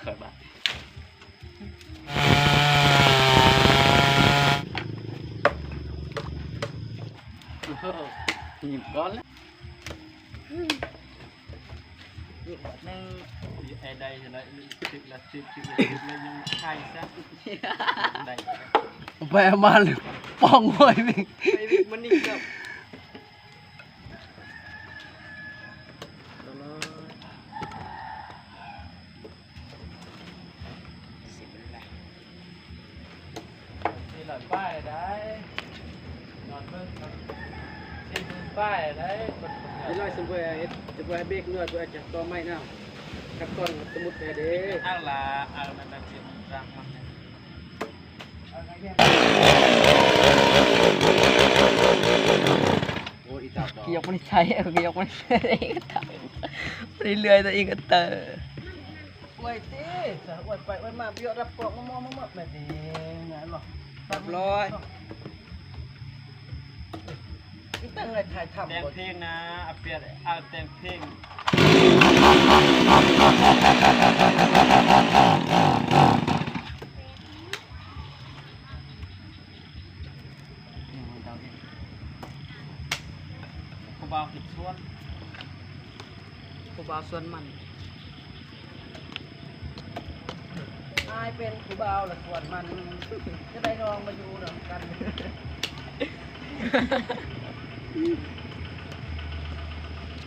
ຂ້ອຍບາດ ໂອ້ໂຫ ຍິງກ່ອນແລ້ວ ອີກບາດໜຶ່ງ ໄດ້ ໄດ້ ຖືກລະ ຖືກ ຖືກລະ ຖືກລະ ຍັງໄຄຊະ ໄດ້ ໄປເອົາມາ ປ່ອງຫ້ວຍວິກ ໄປວິກມັນນີ້ເກືອບ ສີ່ຮ້ອຍປາຍໄດ້ ນອນເບິ່ງ ສີ່ໝື່ນປາຍໄດ້ ສີ່ຮ້ອຍ ສົມມຸດເຮັດ ຈະບໍ່ໃຫ້ເບຣກເງືອດ ຕົວຈະຕໍ່ໄມ້ນຳ ຂັ້ນຕອນສົມມຸດແທ້ເດ້ ເອົາລະ ເອົາລະ ແມ່ນ ເອົາລະ ໂອ້ຍ ອີຕາບດອກ ກະຍົກມັນໃສ່ ກະຍົກມັນໃສ່ ມັນເລື່ອຍຕົວເອງກະເຕີ ອວຍຕິ ສະອວຍໄປອວຍມາ ເບຍຮັບກອງມາ ມາ ມາ ແມ່ນຕິ ແມ່ນບໍ່ ຮຽບຮ້ອຍ ອີຕັ້ງໃນຖ່າຍທຳ ແຕ່ງເພງນະ ອາປຽດ ອາແຕ່ງເພງ. ຜູ້ບ່າວເຮັດສວນ ຜູ້ບ່າວສວນມັນ ອ້າຍເປັນຜູ້ບ່າວລະສວນມັນ ຈະໄດ້ນ້ອງມາຢູ່ນຳກັນ.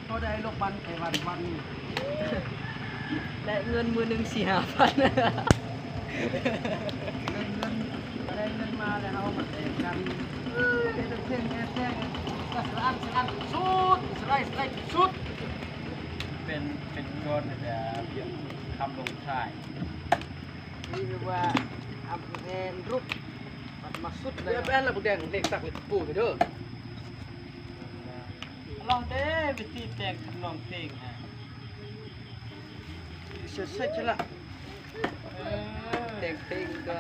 ພໍໄດ້ລູກມັນໄປວັນວັນ ໄດ້ເງິນມື້ໜຶ່ງສີ່ຫ້າພັນ ເງິນ ເງິນ ໄດ້ເງິນມາແລ້ວເຮົາມາແຕ່ງກັນ ເຮັດເພງແອບແຊງ ສະອາດ ສະອາດສຸດ ສະໄລ ສະໄລສຸດ ເປັນ ເປັນກ້ອນແບບຄຳລົງທ້າຍ ນີ້ແບບວ່າ ອຳແຮງລຸກ ບັດມາສຸດເລີຍ ແບບນັ້ນລະ ບັກແດງເລກສັກເລກປູເດີ. ລອງເດ້ ວິທີແຕ່ງທຳນອງເພງຮະ ເສີດໃສ່ຊະລະ ເອີ ແຕ່ງເພງກະ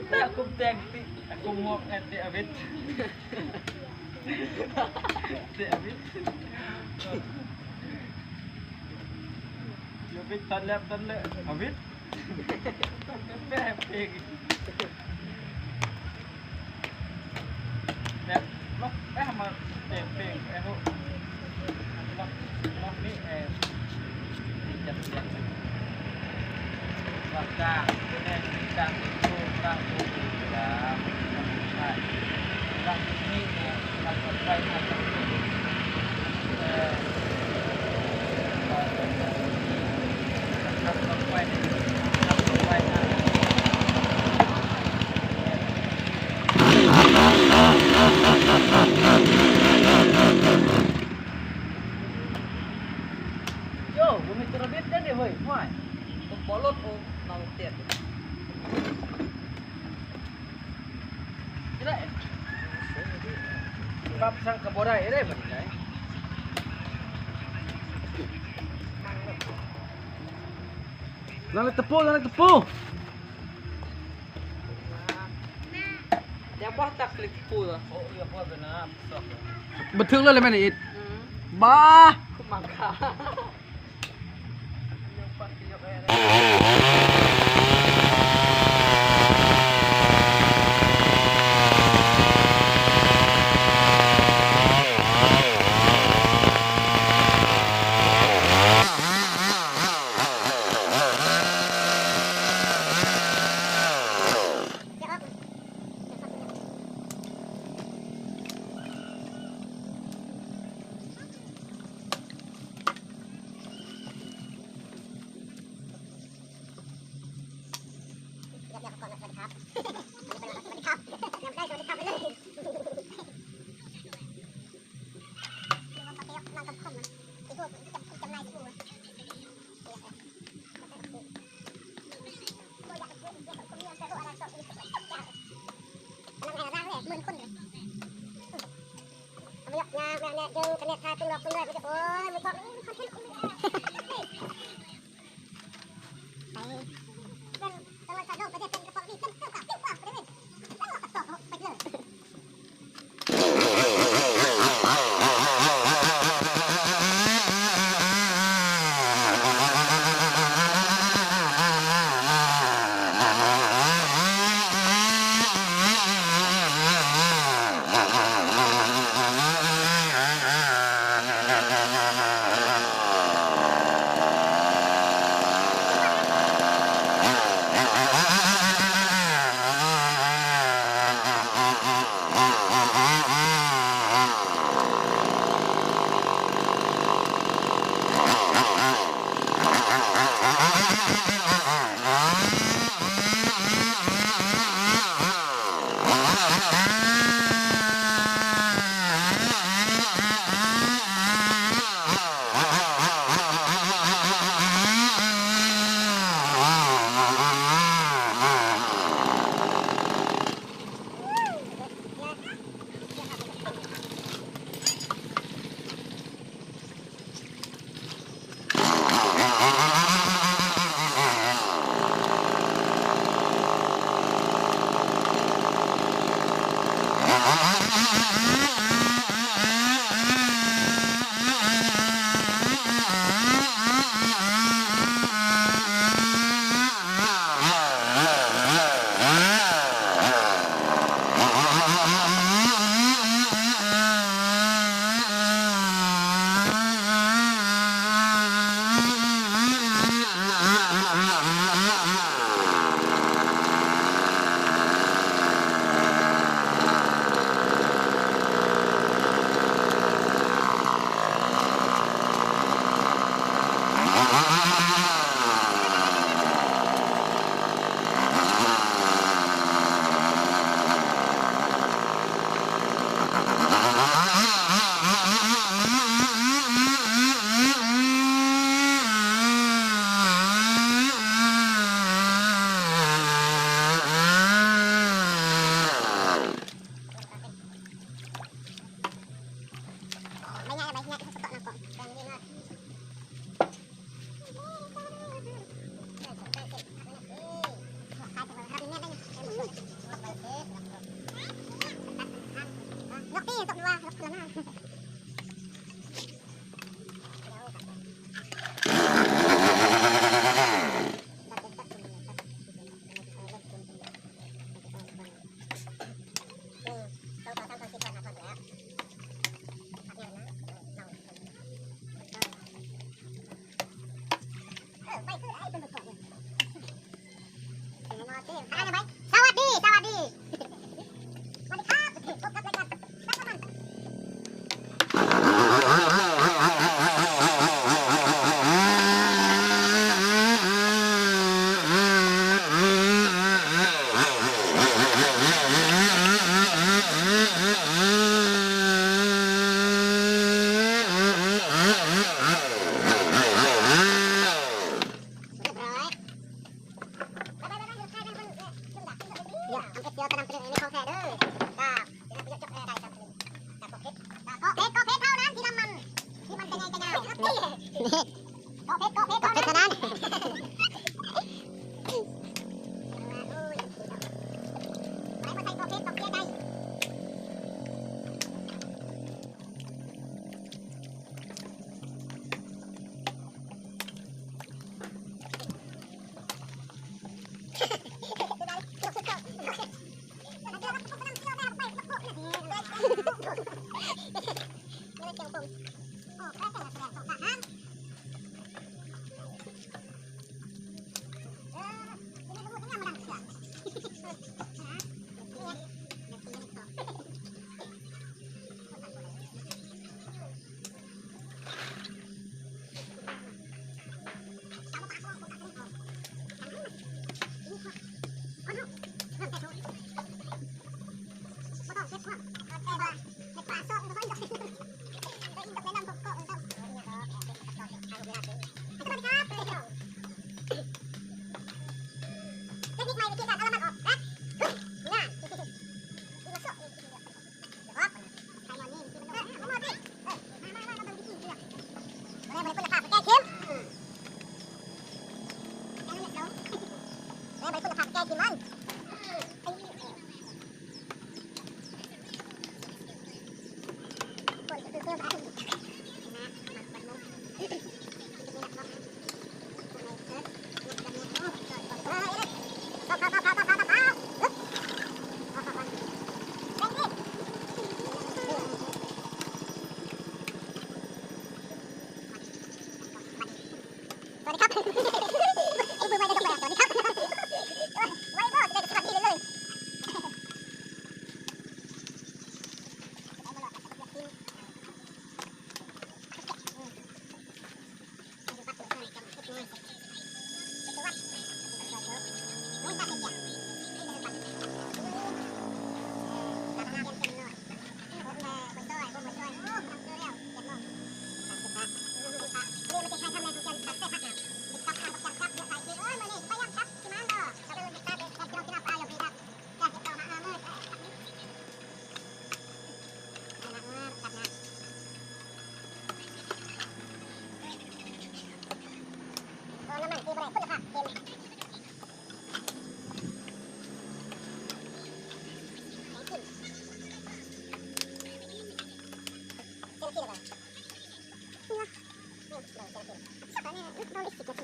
ແຕ່ກຸມແຕ່ງຕິ ກຸມງອກແອນເຕອາວິດ ເຕອາວິດ ເຕອາວິດ ຕອນແລບ ຕອນເລີ ອາວິດ. ແບບເພງ ແບບລັອກ ແບບມາແບບເພງ ແບບລັອກ ລັອກນີ້ ເອີ ຈັດ ຈັດ ວ່າຈ້າງ ບໍ່ແມ່ນຈ້າງໂຊ ຈ້າງໂຊ ໂຢ ບໍ່ມີໂຕລະບິດເດ້ເຮີ້ຍ ຫ້ວຍ ບໍ່ລົດໂອ ເອົາຕຽດ ໄດ້ ປັບສັງກະບໍ່ໄດ້ເດ້ບັດນີ້ ນັ້ນລະຕະປູ ນັ້ນລະຕະປູ ດຽວບໍ່ຕັກເລັກປູລະ ໂອ ຮຽບຮ້ອຍແລ້ວນະ ບັນທຶກເລີຍແມ່ນອີດ ອືມ ບາ ຄືມັງຄາ. ສະຫວັດດີ ສະຫວັດດີ ສະຫວັດດີຄັບ ພົບກັບລາຍການ ຮຽບຮ້ອຍ ດຽວເອົາເອັດສຽວຕະນຳໄປເລີຍ ອັນນີ້ຂອງແທ້ເດີ ກາບ ເພດ ກາບເພດ ກາບເພດ ກາບເພດເທົ່ານັ້ນ ທີ່ນ້ຳມັນ ທີ່ມັນຈະໃຫຍ່ຈະຍາວ ເພດ ກາບເພດ ກາບເພດເທົ່ານັ້ນ ໄປບໍ່ໃສ່ກາບເພດ ກາບເພດໄດ້. ສະຫວັດດີຄັບ ມືໃໝ່ໄດ້ຕົກແລ້ວ ສະຫວັດດີຄັບ ໄວບໍ່ ຊິໄດ້ສະຫວັດດີເລີຍ. ສະຫວັດ ໃຫ້ລອງໃນຢູທູບ ເກັບ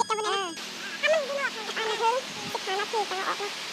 ກັນບໍ່ແນ່ ອັນໜຶ່ງ ສິບຫ້ານາທີຈັ່ງເອົາອອກເນາະ.